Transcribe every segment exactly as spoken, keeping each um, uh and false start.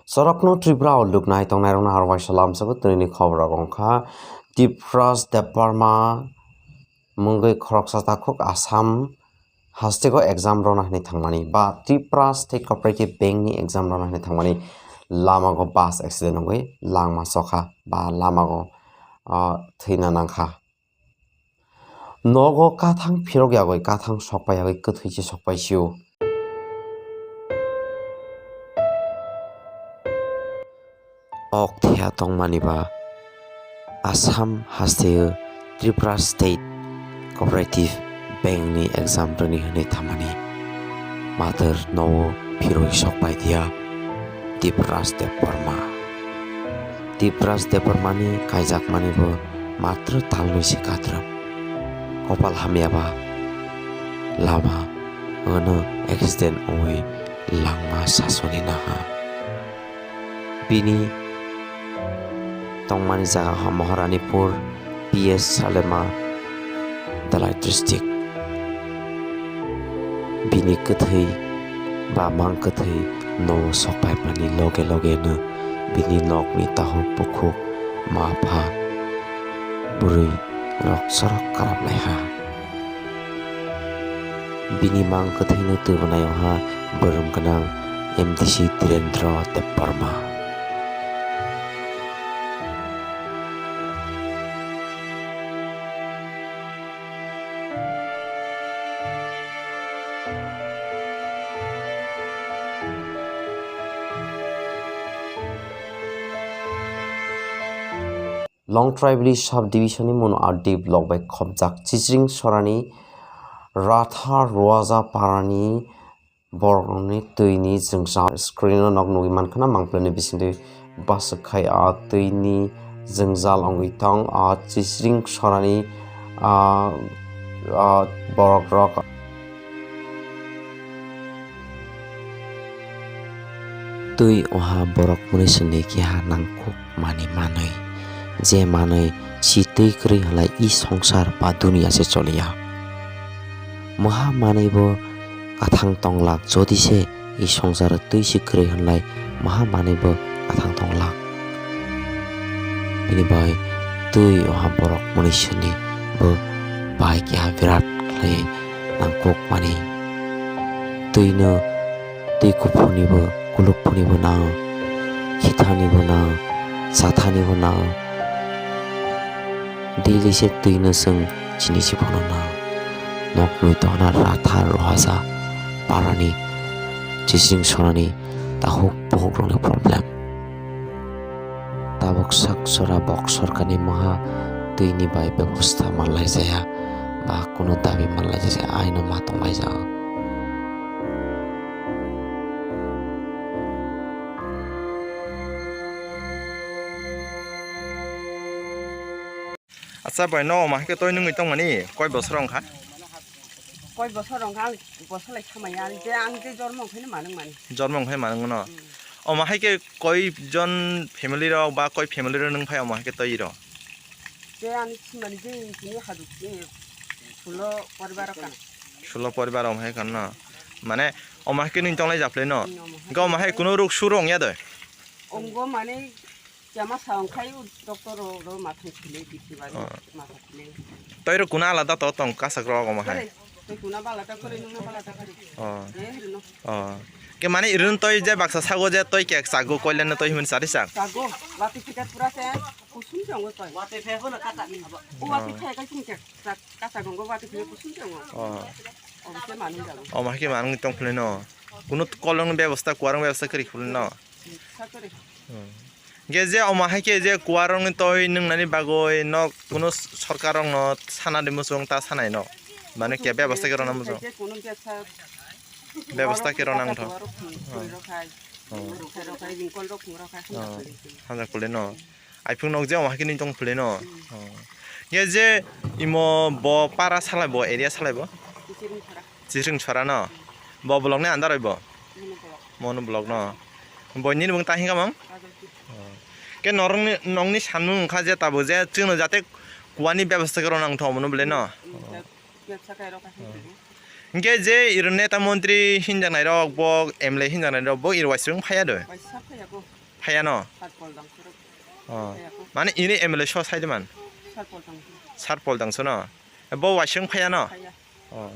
Chorokno Tripura o luknai tongnairokno aro waisa lamsao twnini khobor rok wngkha. Tipraj Debbarma mungwi khoroksa takhuk Assam hasteo exam rwna hinwi thangmani ba Tripura State Cooperative Bank ni exam rwna hinwi thangmani lamago bus accident wngwi langma chokha ba lamago, ah, thwina nangkha. Nogo kathang phirok yagwi kathang sokpai yagwi kwthwi se sokpai sio. Ok thea tongmani ba Assam hasteo Tripura State Cooperative Bank ni exam rwni hwnwi thamani mator nogo phirwi sokpai dia Tipraj Debbarma. Tipraj Debbarmani kaijakmani bo matro talnwi se katrwk. Kopal hamya ba lama ano accident wngwi langma sasoni naha. Bini tongmani jaga ha Maharanipur, P S Salema, Dhalai district. Bini kwthwi ba mang kwthwi nogo sokpaimani loge logeno bini nokni takhuk bukhuk, ma pha, bwrwi rok chorok kwrap laiha. Bini mang kwthwino twibwnai wngkha bwrwm gwnang M D C Dhirendra Debbarma. Longtrai Valley Sub Division ni Munu R D block bai khopjak Chichring Sorani Ratha Ruaja Parani borokni twini jwngjal screen o nok nugwi mankha na mangpili ni bisingtwi baswk khai a twini jwngjal wngwi tong a Chichring Sorani a, a borok rok. Twi oha borok mwnwi swnwi keha nangkuk mani manwi, je manwi si twi kwrwi hwnlai i songsar ba duniya se choliya. Moha manwi bo kathang tonglak, jodi se i songsaro twi se kwrwi hwnlai moha manwi bo kathang tonglak. Bini bai twi oha borok mwnwi swnwi bo bai keha birat khlai nangkuk mani. Twino twi kuphurnibo, kulukphurnibo nang, khithanibo nang, chatanibo nang. Daily se twino chwng chini jibono nang. Nokni dohna rathar rohasa parani Chichring Sorani takhuk bukukrokni problem. Tabuk sak jora bok sorkarni moha twini bai bebosta manlai jaya ba kunu dabi manlai jaya aino ma tonglai jao. Acha bai no ma hai khe toi nungwi tongmani koi bosor wngkha? Koi bosor wngkha ang bosor lai samaya je ang je jormo wngkhaino manung mani. Jormo wngkhai manung no. Hmm. Omo hai khe koi jon family rok ba koi family rok nung phai omo hai khe toi rok? Je ani simani je tini haduk je sulo poribar kana. Sulo poribar omo hai kana. Mane omo hai khe nung tonglai japlai no. Hmm, omo hai. Ga omo hai khe kuno ruk suro wngya de? Ongo mane Chama sa wngkhai o doctor ro, ro mathang thile bisi ba. Oh. Matha thile. Toi ro kuna alada to tong kasak ro omo hai. Kore, toi kuna bala ta kore, nungna bala ta kore. Oh. Eh, rino. Oh. Ke mane irin toi je baksa sago je toi kek sago koilen toi himin sari sak. Sago, wati pikat pura se kusum se ongo toi. Wati phe hono kata ni habo. O wati khe kai sum kek sak, kasa gongo wati phe kusum se ongo. Oh. Obo se manung jago. Omo hai khe manung tong phule no. Kuno kolong bebosta, kuarong bebosta kri phule no. Sa kore. Hmm. Ge je omo hai khe je kuarongni toi nungnani bagwi no kuno sorkarrokno sana di muchung ta sanai no. Mane khe bebasta khe rwna muchung. Khe kuno khe sa Bebasta khe rwna wngtho. Kuarok khum, khum rokhai. Hmm. Rokhai, rokhai, ringkol rok khum rokhai, hamjak Hmm. Khum. Hamjak khum no. Iphung nok je omo hai khe nung tong phule no. Hmm. Hmm. Ge je imo bo para salai bo area salai bo? Chiring phara. Chiring Sora no? Bo block ni under oi bo? Mono block. Mono block no? Bo nini bung ta hinga mang? Rajapur. Oh. Ke norong ni, nong ni sanmung wngkha je tabo je chwngno jate kuani bebasta khe rwna wngtho omono bwle no? Hmm, beb-, bebsa khe rwkha Hmm. hinwi. Hingke je iro neta montri hinjaknai rok, bo M L A hinjaknai rok, bo iro waisung phaiya do? Waisa phaiya ko. Phaiya no? Sat pol dang suruk. Oh. Phaiya ko. Mane ini M L A so sai de man? Sat pol dang. Sat pol dang so no? Bo waisung phaiya no? Phaiya. Oh.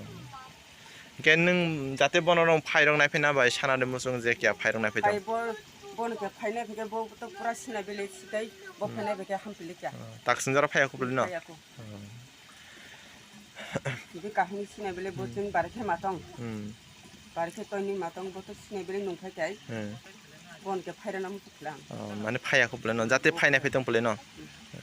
Hingke nwng jate bono rong phairok naiphina bai sana de musung je kiya phairok naiphai Phai tong? Bo, bono ke phainai phike bo to pura sina bele sitai, bo Hmm. phainai phike hampili kya. Oh. Taksingjara phaiya ko bole no? Phaiya ko. Oh. Hibi kahini sina bele bo Hmm. chwng barikhe matong. Hmm. Barikhe toini matong bo to sina bele nungkhai kai. Hmm. Bon ke phairana muchuklang. Oh, mane phaiya ko pole no, jate phaina phaitong pole no.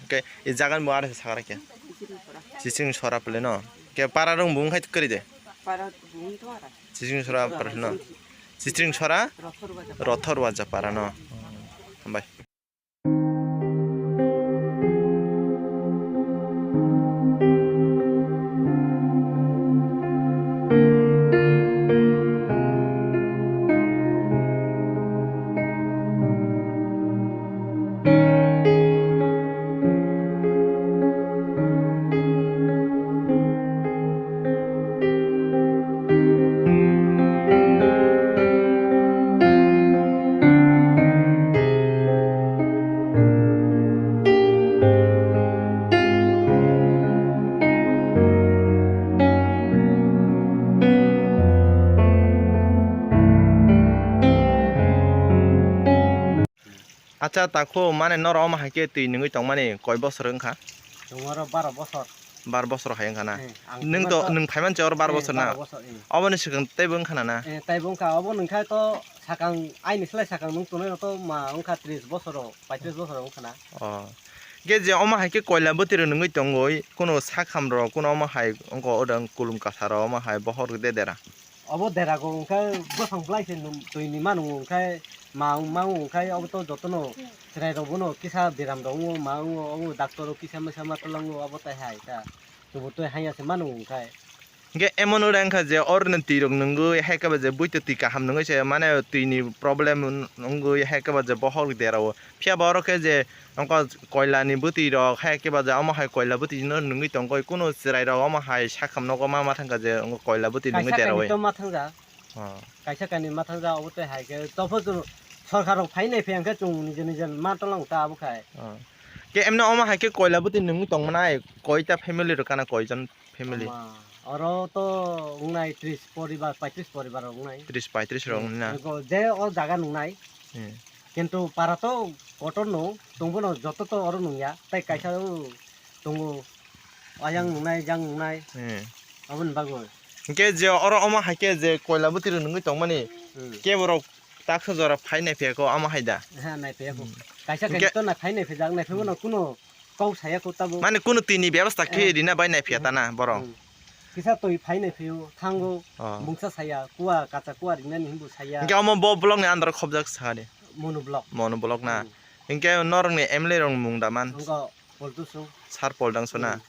Ke e jagan bo are sakara ke. Chiching sora. Chiching sora pole no. Ke para rong bung khai kari de. Para bung to ara. Chiching sora para no. Chiching sora Rothor baja. Rothor baja para no. Hambai. Acha, takhu, mane norok omo hai khe twi nungwi tongmani koi bosor wngkha? Chwng oro baro bosor. Bar bosor hai wngkha na? Eh, ang Nwng to, to nwng phaiman se oro bar Eh, bosor na? baro bosor, eh. Oboni swkang teibo wngkha na na? Eh, teibo wngkha, obo nwng khai to sakang, aini slai sakang nwng tonwi rok to ma wngkha tris bosor rok, paitris bosor rok wngkha na. Oh. Ge je omo hai khe koila bwtwi rok nungwi tongwi, kuno sakham rok, kuno omo hai wngkha odang kulum kasa rok, omo hai bohor de dera. Obo derago wngkha bwsang bwlai se num-, twi ni manu wngkha ma wng-, ma wng wngkha obo to jotono chwrai rok bono kisa biram rok wngo ma wngo obo doctor rok kisa masa ma twlango obo tai hai ta tubutwi hanya se manu wngkha. Hingke emon ura wngkha je oro ni twi rok nungwi hai khe ba je buito twi kaham nungwi se mane twi ni problem wngwi hai khe ba je bohor derao. Phiya ba oro khe je wngkha koila ni bwtwi rok, hai khe ba je omo hai koila bwtwi no nungwi tongkha, kuno chwrai rok omo hai sakham nogo ma ma thangkha je wngkha koila bwtwi nungwi Kaisa derao. Kainwi to ma thangja. Oh. Kaisa kainwi ma thangja, obo tei hai khe topho chwng sorkar rok phai nai phiya hwnkhe chwng nije nije ma tonglang ta abo khai. Oh. Ke emno omo hai khe koila bwtwi nungwi tongmani koita family rok kana koijon? Family. Ama, oro to wngnai tris poribar, paitris poribar rok wngnai. Tris paitris rok Hmm. wngnai na? Ego je o jaga nungnai. Hmm. Kintu para to kotor no, tongbono joto to oro nungya. Tai kaisa o tongo, ayang nungnai, jang nungnai. Hmm. Aboni bagwi. Hingke je oro omo hai khe je koila bwtwi rok nungwi tongmani, Hmm. ke borok taksa jora phai nai phiya kho, omo hai da? Ha, nai phiya kho. Hmm. Kaisa Hingke kaisa to na phai nai phijak, nai phaibo no kuno kok saya kho tabo. Mane kuno twi ni bebasta khe Eh. rina bai nai phiya ta na borok? Hmm. Kisa twi phai nai phio, thango, Oh. mungsa saya, kuwa, kacha kuwa rinani hinbo saya. Hingke omo bo block ni under o khobjak sakani? Mono block. Mono block na? Hmm. Hingke norok ni M L A rok ni mung da man? Wngkha Poltusu. Sar Poldang so na? Hmm.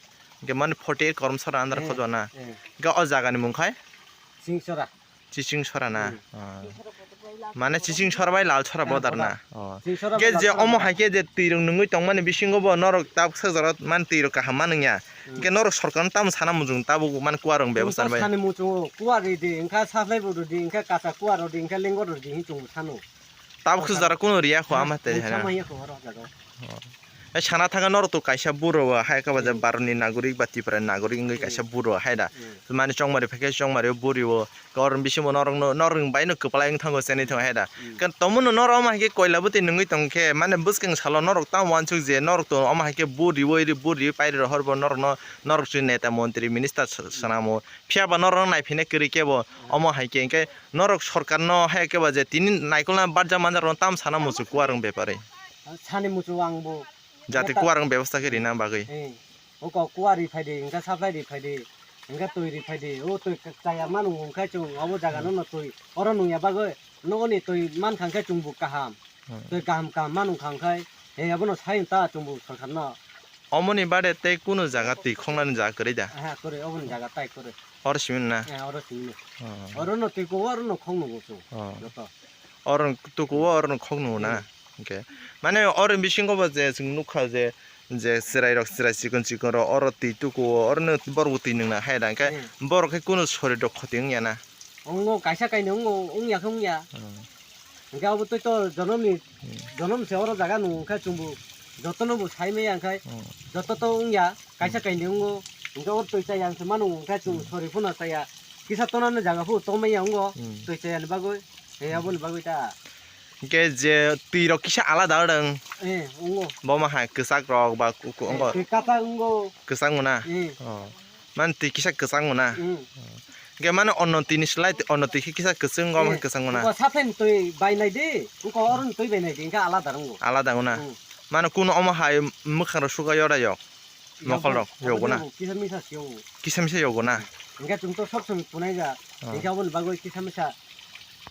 Hingke mani forty eight Koromsora under Eh, khobjak na? eh. Hingke o jaga ni mung khai? Singsora. Chiching sora na? Hmm. Oh. Mane chiching sora bai lal sora Ah, border na? Border. Oh. Chiching sora Ge bai lal je sora omo border. Hai khe je twi rok nungwi tongmani bisingo bo norok tabuk sak jora man twi rok kaham ma nungya. Hmm. Hingke norok sorkar no tamo sana muchung tabuk man kuwa rok Chwng bebostha to bai. Sani muchungo kuwa ridi, hingkha saplai bo ridi, hingkha kacha kuwa rodi, hingkha lenggo rodi, hing chwng sano. Tabuk se jara kuno riya kho, ama te Mungsa hai na. Maya kho oro jaga. Oh. Hai sana thangkha norok to kaisa buro hai khe ba je Hmm. Bharat ni nagorik ba Tripura ni nagorik wngwi Hmm. kaisa buro hai da. Hmm. Mani chongmari phai khe chongmari o buri o. Khe oro bisingo norok no, norok ni bai no kwplai wng thango, chenwi thango hai da. Hmm. Khe tomo no norok omo hai khe koila bwtwi nungwi tong khe mane bwskang salo norok tamo uansuk je norok to omo hai khe buri o, buri o pairi rohor bo norok no, norok chini neta montri minister s-, swnamo. Phiya ba norok no naiphina kwrwi khe bo omo hai khe hingkhe norok sorkar no hai khe ba je tini naikolna barja manjak rok tam sana muchung kuwarung bepari. Sani muchung ang bo. Jate Neta- kuwarung bebostha khe rina bagwi. Eh, oko kuwari phaidi, hingkhe saplai ri phaidi, hingkhe twi ri phaidi, o twi chaya ma nung hingkhe chwng obo jaga no no twi oro nungya bagwi nogoni twi mankha hingkhe chwngbo kaham. Hmm. Twi kaham kaham ma nungkha hingkhe, eh, abono sai ta chwngbo sorkar no. Omoni bade tei kunu jaga twi khongnani jaga kwrwi da? Aha, kwrwi, oboni jaga tai kwrwi. Oro simi na? Eh, oro simi. Oh. Oro no twi ko, oro no khong nungo chwng. Oh. Joto. Oro tuku o oro no khong nungo na? Hmm. Hingke. Mane oro bisingo bo je chwng nukha je Je chwrai rok, chwrai chikon chikon rok, oro twi tuku o, oro no borok bo twi nung na hai da, hwnkhe Hmm. borok khe kunu sori rok khoti wng ya na? Wngo, kaisa kainwi wngo, wng ya khe wng ya. Hmm. Hwnkhe abo twi to jonom ni, Hmm. jonom se oro jaga nung khe chwng bo joto no bo sai maya hwnkhe Hmm. joto to wng ya, kaisa kainwi wngo, hwnkhe oro twi chaya hwnkhe mano hwnkhe chwng Hmm. sori phano chaya, kisa tonani jaga phu tongmaya wngo, Hmm. twi chaya ni bagwi, he aboni bagwi ta. Hwnkhe je twi rok kisa alada wng. Eh, wngo. Bo ma hai kwchak rok ba ku-, ku-, Eh, wngo. Twi kacha wngo. Kwchak wngna? Eh. Oh. Mani twi kisa kwchak wngna? Mm. Hwnkhe mani onno twi ni slai onno twi khe kisa kwchwng wngma Eh, kwchak wngna? Bo saphai ni twi bai nai di, wngkha oro ni twi bai nai di, wngkha alada wngo. Alada wngna? Mm. Mani kuno omo hai mwkhang rok suka yora yok? Mokol rok yogo na? Abo kisa misa se yogo. Kisa misa yogo na? Hwnkhe chwng to sob somoi punai ja. Oh. Hwnkhe aboni bagwi kisa misa